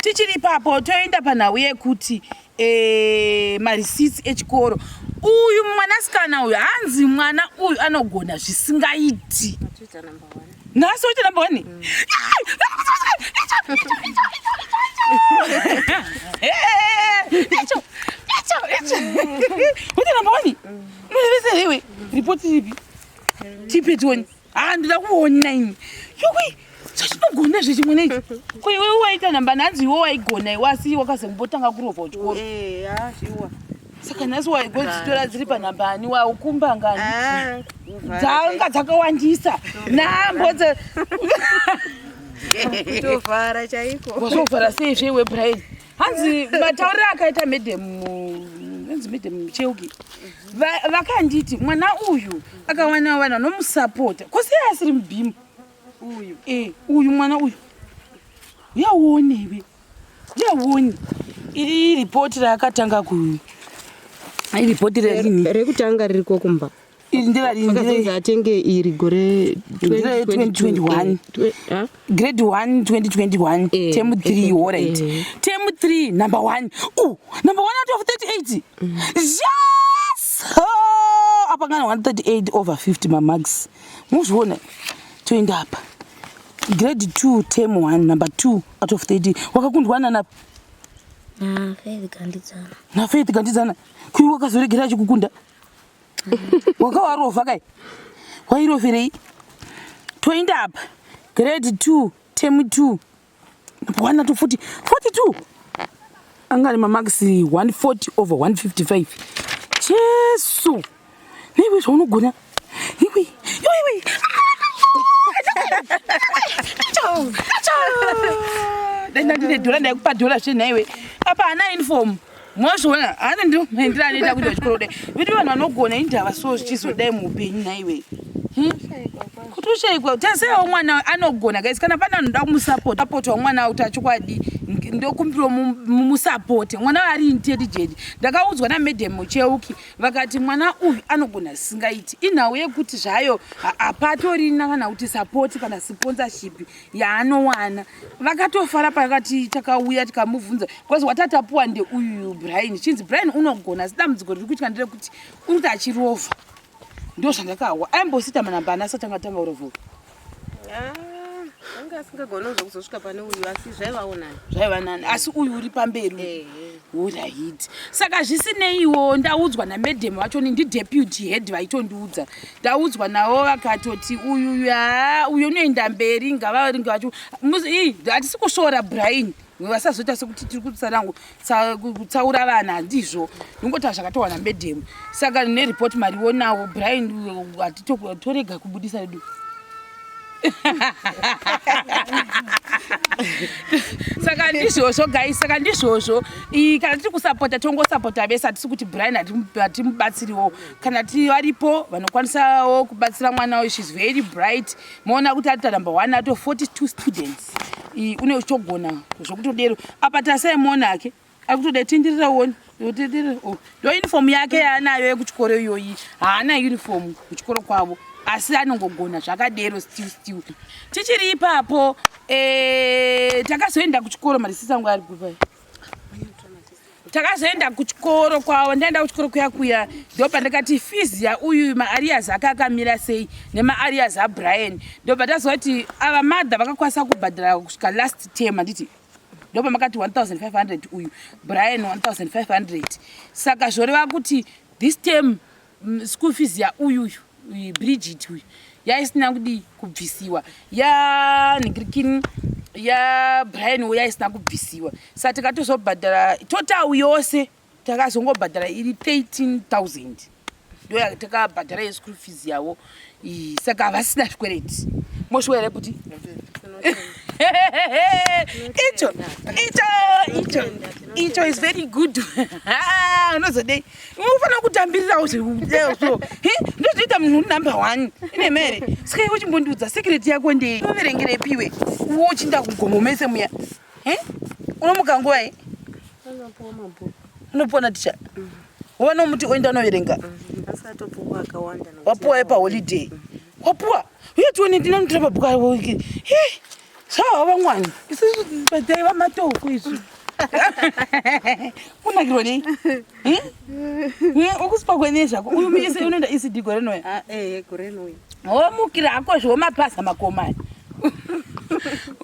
Tichiri ipapo toenda panhau yekuti e, marisitsi echikoro. Uyu mwanasikana uyu hanzi mwana uyu anogona zvisingaiti. Nhasi waita number one. Icho, icho, icho. Waita number one. Unorevesa here iwe? Ripoti ripi? Tipe tione. Ah, ndinoda kuona ini. Yuwi, zvachinogona zvechimwe nechi. Ko iwe waita namba nhanzi iwe waigona iwe asi wakazombotanga kurovha kuchikoro. Eh, ah, shuwa. Saka nhasi waigodzitora dziri panhamba ani waukumba ngani? Ah, Dzanga dzakawandisa. Nhambo dze kutovhara chaiko. Wazovhara sei zve iwe Brian? Hanzi matauriro akaita madam hanzi madam Cheuki. Vakanditi mwana uyu akawana vanhu vanomusapota. Ko sei asiri mubhimu? Uyu. Eh, uyu mwana uyu. Uyauone iwe. Uyauone. Iri ripoti raakatanga ku iripoti rerini? Rekutanga ririko kumba. Iri nderarini? Vakazonzi atenge iri gore 2021. Grade 1 2021 term 3 all right. Term 3 number 1. Oh, number 1 out of 38. Yes! Oh, apa ngana 138 over 50 mamarks. Muzviona. Toenda apa. Grade 2 term 1 number 2 out of 30. Wakakundwa nani apa? Na Faith Gandidzana. Na Faith Gandidzana. Kui wakazoregera achikukunda? Wakawarova kai? Wairoverei? Toenda apa. Grade 2 term 2 1 to 40 42. Anga ari mamarks 140 over 155. Jesu. Neiwe zvaunogona. Iwe, iwe, iwe. Dai ndandine dhora ndaikupa dhora zve nhaiwe. Apa haana uniform. Mozviona haana ndiwo maendero anoita kuenda kuchikoro kudai. Vedu vanhu vanogona indava so zvichizodai muupenyu nhaiwe. Kutoshaikwa. Tarisaiwo mwana anogona guys kana pane anoda kumusapota sapotwa mwana kuti achokwadi ndokumbirawo mumusapote mwana ari intelligent. Ndakaudzwa namadam Cheuki vakati mwana uyu anogona zvisingaiti. Inhau yekuti zvayo hapatorina kana kuti support kana sponsorship yaanowana. Vakatofara pakati takauya tikamubvunza because watatapuwa ndeuyu Brian. Chinzi Brian unogona asi dambudziko riri kuitika nderekuti uri kuti achirovha. Ndo zvandakahwa. Aimbosita manamba ana asati angatanga kurovha. Anga asingagoni zvekuzosvika pane uyu asi zvaivawo nani. Zvaiva nani asi uyu uri pamberi. Alright. Saka zvisineiwo ndaudzwa namadam vacho ndi deputy head vaitondiudza. Ndaudzwa navo vakatoti uyu ya uyu unoenda mberi ngavaringe vacho. Hatisi kusvora Brian. Vasazoita sekuti tiri kutsaura vana handizvo. Ndingoti zvakatowana madam. Saka nereport marionawo Brian hatitorega kubudisa redu. Saka ndizvozvo guys, saka ndizvozvo. Kana tiri kusapota tongosapota vese, hatisi kuti Brian hatimubatsiriwo. Kana varipo vanokwanisawo kubatsira mwana uyu, she's very bright. Moona kuti ari number 1 out of 42 students. Une uchitogona zvokutodero. Apa tasai muona hake. Akutoda tenderera uone. Tenderera. Oh. Ndo uniform yake yaanayo yekuchikoro iyoyi. Haana uniform kuchikoro kwavo. Asi anongogona zvakadero still still. Tichiri ipapo takazoenda kuchikoro marisisi angu ari kupa. Takazoenda kuchikoro kwavo, ndaenda kuchikoro kuya kuya ndobva ndakati fees ya uyu maarias ake akamira sei nemaarias aBrian. Ndobva taziva kuti ava mother vakakwanisa kubhadhara kusvika last term handiti. Ndobva makati 1500 uyu Brian 1500. Saka zvoreva kuti this term school fees ya uyu Bridget uyu yaisina kudii kubvisiwa, ya ningirikini ya Brian uyu yaisina kubvisiwa. Saka tikatozobhadhara total yose takazongobhadhara iri 13000 ndo takabhadhara yeschool fees yavo. Saka havasina zvikwereti. Moshuwa here kuti icho icho icho icho is very good. Unozodei unofanira kutambirirawo zvekudeo ndozvinoita munhu uri number 1 ine mere. Saka iwe uchimbondiudza secret yako ndei? Unoverengerepiwe uwe uchinda kugomo mese muya? Unomuka nguva i? Unopuwa naticha? Wanomuti oenda unoverenga? Wapuwa paholiday. Wapuwa? Uye tione ndinomutora mabhuku ayo. Tsvawo vamwani isusu taiva matoko isu. Unakirwa nei? Ukusipa kwenei zvako? Uyu muise unoenda ECD gore rinoya? Ah, eh, gore rinoya. Womukira hako zvomapaza makoma aya.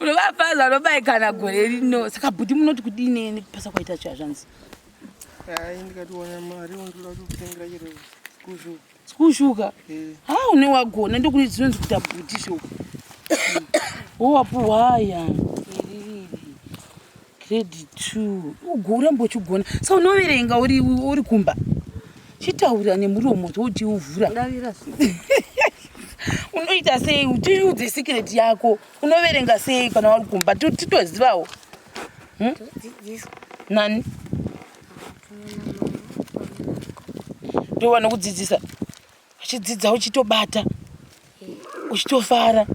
Unovapaza unobaikana gore rino. Saka bhuti munoti kudini nekupasa kwaita tsvaya zvanzi? Hayi ndikatiwana mari ndoda kutengera chero school shoe. School shoe ka? Eh. Ha une wagona ndokuri dzinonzi kuita bhuti shoe. Wowapuhwa aya. Iri riri. Grade 2. Ugoramba uchigona. Saka unoverenga uri uri kumba. Chitaura nemuromo zvouti uvhura. Ndavira Unoita sei? Utiudze secret yako. Unoverenga sei kana uri kumba? Titozivawo. Todzidziswa. Nani? Ndivo vanokudzidzisa. Uchidzidza uchitobata. Uchitofara.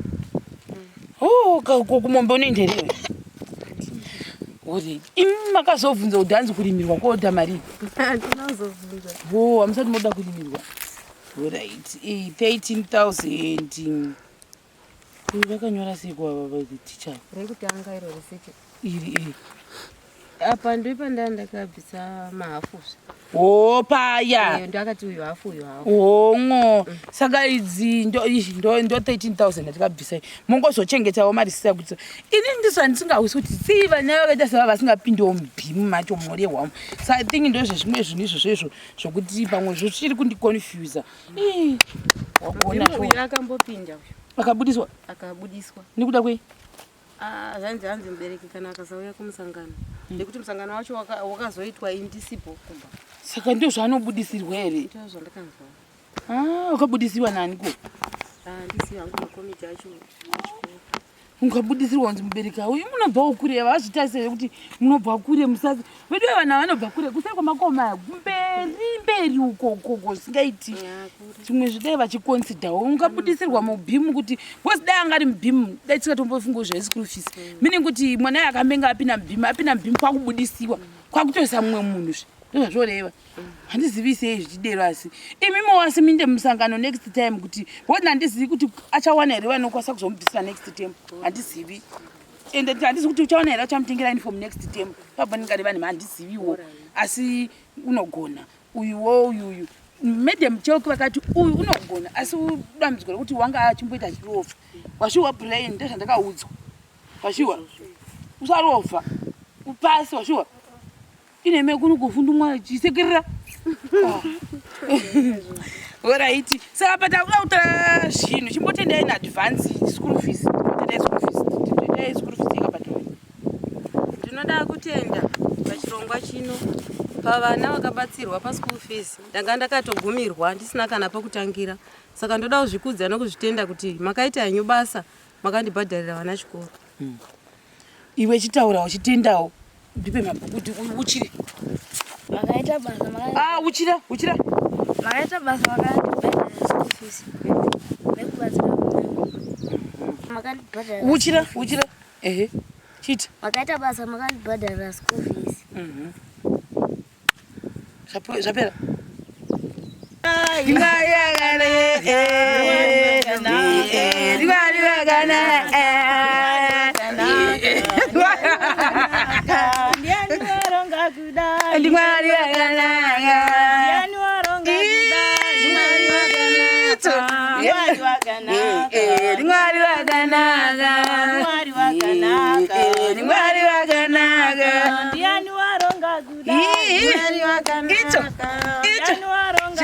Oh, kumombe unoenda here iwe? Uri. Imi makazobvunza kuti hanzi kurimirwa kwoda mari. Handina kuzobvunza. Oh, hamusati moda kurimirwa. Alright. 13,000. Uyu vakanyora sei kwa teacher? Rekutanga iro risiti. Iri iri. Apa ndopanda ndakabvisa mahafu. Oh, paya. Eh, ndakati uyu hafu uyu hafu. Hongo. Saka idzi ndo ndo ndo 13000 atikabvisa. Mongozochengetawo mari sisa kuti ini ndiso ndisingahwisi kuti sei vana vakaita seva vasingapindiwo mubhimu macho murehwa. So I think ndozvezvimwe zvinhu izvozvo izvo zvokuti pamwe zvochiri kundiconfusa. Ii. Wagona Uyu akambopinda uyu. Akabudiswa? Akabudiswa. Nekuda kwei? Ah, zvanzi hanzi mubereki kana akasauya kumusangano. Nekuti musangano wacho wakazoitwa ini ndisipo kumba. Saka ndizvo zvaanobudisirwa here? Ndizvo zvandakanzwa. Ah, wakabudisirwa nani ko? Ah, ndisiyo hangu makomiti acho. Ungabudisirwa kunzi mubereki auyi munobvawo kure vazvitarise kuti munobva kure musasi vedu vana vanobva kure kuseri kwamakoma aya kumberi mberi uko ukoko zvisingaiti zvimwe zvidai vachikonsidawo ungabudisirwa mubhimu kuti because dai anga ari mubhimu dai tisingatombofunga zve school fees meaning kuti mwana uyu akambenga apinda mubhimu apinda mubhimu kwakubudisiwa kwakutoisa mumwe munhu zve ndozvazvoreva handizivi sei zvichidero asi imi mowasi minde musangano next time kuti because handizivi kuti achawana here vanokwanisa kuzomubvisira next term handizivi ende handizivi kuti uchawana here achamutengera uniform next term pabva ndingareva nemi handiziviwo asi unogona uyuwo uyuyu madam chelk vakati uyu unogona asi dambudziko rekuti wanga achimboita achirovha washiwa brain ndozvandakaudzwa washiwa usarovha upasi washiwa ineme kuno kufundumwa chisekerera Alright. Saka patakuda kutora zvinhu chimbotendai in advance school fees. Tendai school fees. Tendai school fees yakabhadharwa. Ndinoda kutenda pachirongwa chino pavana vakabatsirwa paschool fees. Ndanga ndakatogumirwa ndisina kana pekutangira. Saka ndoda kuzvikudza nokuzvitenda kuti makaita henyu basa makandibhadharira vana chikoro. Iwe chitaura uchitendawo. Ndipe mabhuku kuti uchire. Makaita basa maka Ah, uchira, uchira. Makaita basa makandibhadharira school fees. Nekubatsira makandibhadharira. Uchira, uchira. Ehe. Chita. Makaita basa makandibhadharira school fees. Zvapera. Mwari wakanaka. Ndiani waronga kudai? Icho, icho. Ndiani waronga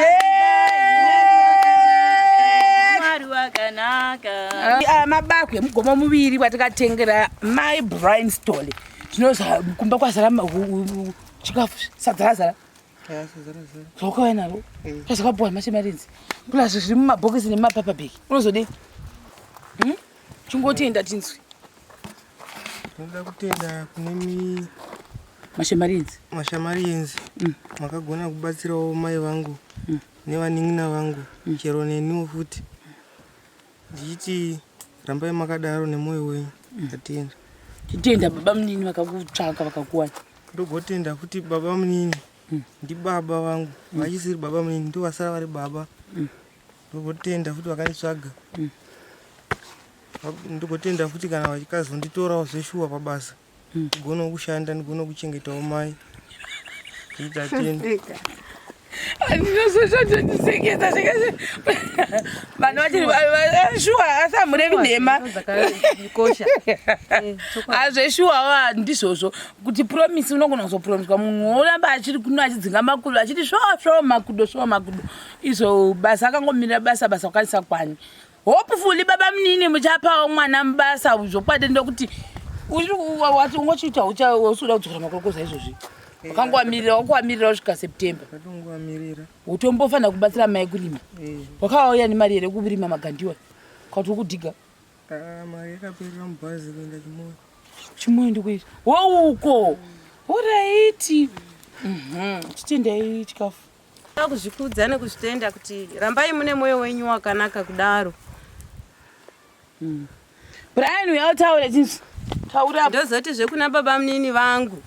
Mwari wakanaka. Mabakwe mugomo muviri watakatengera mai Brian Stole. Zvino kumba kwazara chikafu sadza razara. Zvawakauya naro zvazvakapuwa masemarinzi plus zviri mumabhokisi nemumapapabheki unozodei? Chingotenda tinzwi. Ndinoda kutenda kune mashemarinzi. Mashamarienzi makagona kubatsirawo mai vangu nevanin'ina vangu chero neniwo futi. Ndichiti rambai makadaro nemwoyo wenyu. Ndatenda. Chitenda baba munini vakakutsvaka vakakuwana. Ndogotenda futi baba munini. Ndibaba vangu. Vachisiri baba munini ndovasara vari baba. Ndogotenda futi vakanditsvaga. Ndigotenda futi kana vachikazonditorawo zveshuwa pabasa. Ndigonawo kushanda, ndigonawo kuchengetawo mai. Nditatenda. Andinozozvozvondisekesa zvekese. Vanhu vachiri shuwa asi hamurevi nhema. Dzakakosha. Azveshuwa wa ndizvozvo kuti promise unogona kuzopromiswa munhu woramba achiri kuno achidzinga makudo achiti svo svo makudo svo makudo izvo basa akangomirira basa basa kwakwanisa kwani. Hopefully baba munini muchapawo mwana mubasa zvokwadi ndokuti wati ungochiita usuda kudzokera makorokoza izvozvi wakangowamirira wakuwamirira kusvika September Ndatongowamirira. Utombofanira kubatsira mai kurima. Eh. Wakauya nemari here kurima magandiwa kwati ukudhiga? Ah, mari yakaperera mubhazi kuenda Chimoyo. Chimoyo ndikuita wouko. Oraiti. Chitendai chikafu. Kuzvikudza nekuzvitenda kuti rambai mune mwoyo wenyu wakanaka kudaro. Brian uya utaure chinzi. Taura. Ndozoti zvekuna baba munini vangu.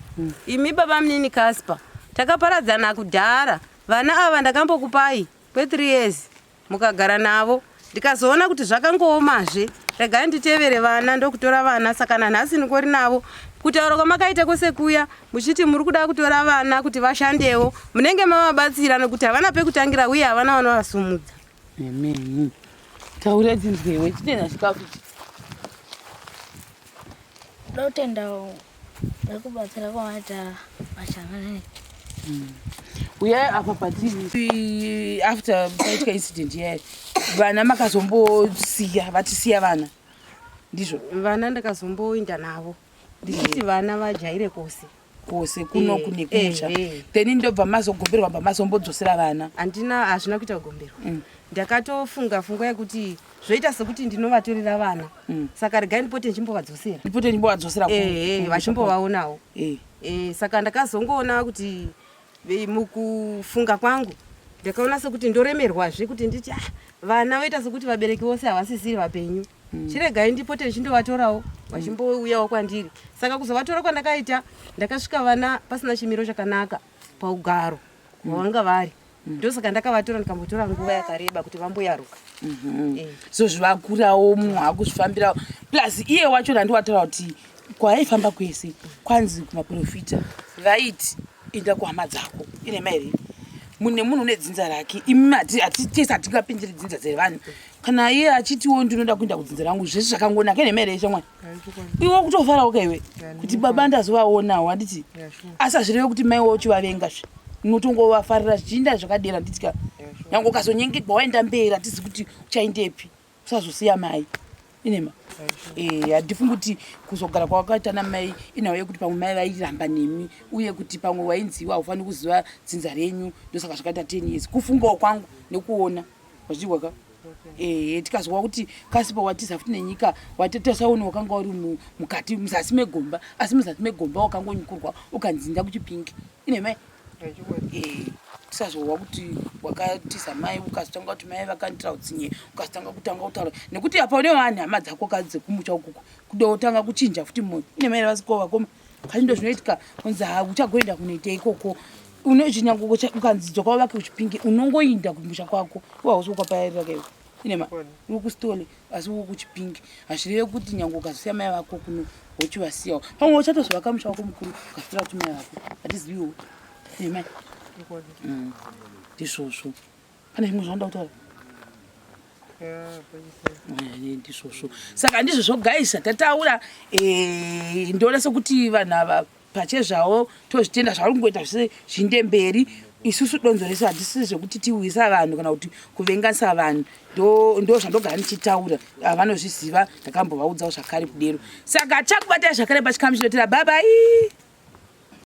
Imi baba munini Casper, takaparadzana kudhara. Vana ava ndakambokupai kwe 3 years mukagara navo. Ndikazoona kuti zvakangoomazve. Regai nditevere vana ndokutora vana saka nanhasi ndingori navo. Kutaura kwamakaita kwose kuya muchiti muri kuda kutora vana kuti vashandewo munenge mavabatsira nekuti havana pekutangira uye havana vanovasumudza. Amen. Taura dzinzwewe chitenda chikafu ichi. Ndotenda nekubatsira kwamaita machangani. Uyai apa patiri after paitika incident yayo vana makazombosiya vatisiya vana ndizvo? Vana ndakazomboinda navo ndichiti vana vajaire kwose. Kwose kuno kune kumusha. Then ndobva mazogomberwa bva mazombodzosera vana. Handina, hazvina kuita kugomberwa. Ndakatofunga fungwa yekuti zvoita sekuti ndinovatorera vana. Saka regai ndipote ndichimbovadzosera. Ndipote ndimbovadzosera kumusha. Vachimbovaonawo. Saka ndakazongoona kuti mukufunga kwangu ndakaona sekuti ndoremerwazve kuti nditi vana voita sekuti vabereki vose havasisiri vapenyu. Chiregai ndipote ndichindovatorawo vachimbouyawo kwandiri. Saka kuzovatora kwandakaita ndakasvika vana pasina chimiro chakanaka paugaro hwavanga vari. Ndosaka ndakavatora ndikambotora nguva yakareba kuti vamboyaruka. So zvivakurawo munhu akuzvifambirawo plus iye wacho ndandiwataura kuti kwaaifamba kwese kwanzi kumaprofita vaiti inda kuhama dzako ine mai here mune munhu une dzinza rake imi tese hatingapindiri dzinza dzevanhu kana iye achitiwo ndinoda kuenda kudzinza rangu zvese zvakangonaka ine mai here shamwari iwe kutofarawo ka iwe kuti baba ndazovaonawo handiti asi hazvireve kuti mai wacho zve unotongovafarira zvichiinda zvakadera handiti ka nyange ukazonyengegwa waenda mberi hatizi kuti uchaendepi usazosiya mai inema. Handifungi kuti kuzogara kwawakaita namai inhau yekuti pamwe mai vairamba nemi uye kuti pamwe wainziwa haufaniri kuziva dzinza renyu ndosaka zvakaita 10 years kufungawo kwangu nekuona wazviwa ka tikazwa kuti Kasipa watiza futi nenyika watetasaone wakanga uri mukati muzasi megomba asi muzasi megomba wakangonyukurwa ukanzinda kuChipinge ine mai tisazowa kuti wakatiza mai ukazotanga kuti mai vakanditira utsinye ukazotanga kutanga kutaura nekuti apa une vanhu hama dzako kadzekumucha ukuku kudotanga kuchinja futi moyo ine mai vasiko vakoma kasi ndo zvinoitika kunzi ha uchagoenda kunoita ikoko unochinyange ukanzi dzoka wavake kuChipinge unongoinda kumusha kwako iwe hausi kwapayarira kaiwe inema uri kuSitole asi uri kuChipinge hazvireve kuti nyange ukazosiya mai vako kuno wochivasiyawo pamwe uchatozovaka musha wako mukuru ukasitora kuti mai vako hatiziviwo nemai ndizvozvo pane zvimwe zvaunoda kutaura ndizvozvo saka ndizvozvo guys tataura ndoona sekuti vanhu ava pachezvavo tozvitenda zvavari kungoita zvese zviinde mberi isusu donzo resu hatisi zvekuti tiwisa vanhu kana kuti kuvenganisa vanhu ndo zvandogara ndichitaura vanozviziva ndakambovaudzawo zvakare kudero saka chakubatai zvakare pachikamu chinotera bye bye.